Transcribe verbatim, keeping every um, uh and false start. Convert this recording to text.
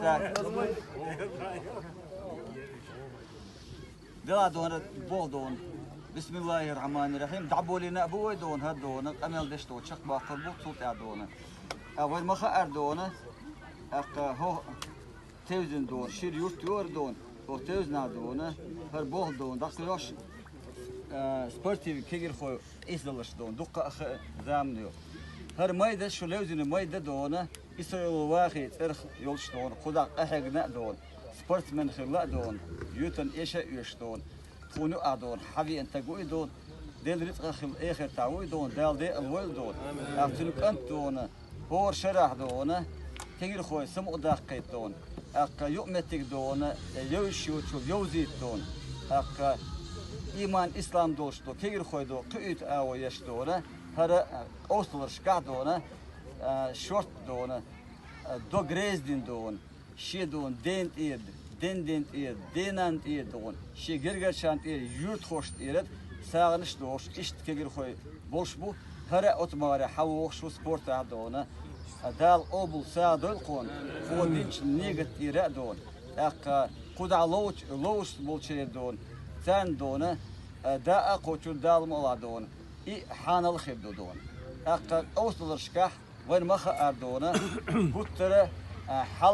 Так. Дела дона, бо дона. Бисмиллахир-рахманир-рахим. ДӀаболийна а бу вай дона, хӀара дона, къамел деш дона, чакхбаккхар бу, цул тӀаьхьа дона. А вай ма хаара дона, аккха хӀо Тевзина дона, шира юрт ю хӀара дона, хӀо Тевзина дона, хӀара болх дона, дӀакхоьхьуш, а, спортивни кегирхой къийсадаларш дона, дуккха а хаа заман ю. ХӀара майда, шу левзина майда дона, Исраилов Вахин цӀерах йолуш дона, кхузахь къахьегна а дона, спортсмен хилла а дона, юьтан эша а оьшуш дона, тхуна юкъахь дона, хьан веана стаг ву и дона, Делан рицкъа хилла эхартахь ву и дона, Дала декъала войла дона, тӀаккха цуьнан кӀант дона, хӀора шарахь дона, кегирхой самукъадаккхийта дона, тӀаккха юкъаметтиг дона, йовзуш йоцург йовзийта дона, тӀаккха иман, ислам долуш дона, кегирхой дона, кхиуьйту агӀо еш дона, хӀара къовсаларшкахь дона, а, шорта дона, а, дог реза дина дона, шен дона ден тӀера, ден ден тӀера, денан тӀера дона, шен гергарчарна тӀера, юьртахошна тӀера сагӀанаш а дохуш, иштта кегирхой болуш бу, хӀара а оцу магӀаре хьан вохуш ву спортехь дона. Дала къобал сагӀа дойла кхунна, кхо динчу негат тӀера а дона. ТӀаккха кхузахь ловчу, ловзуш болчеран дона, царна дона, даа а кхочур Дала ма а дона. И хьанал хир ду дона. ТӀаккха къовсаларшкахь вайн ма хаара дона, гуттара, а, хьал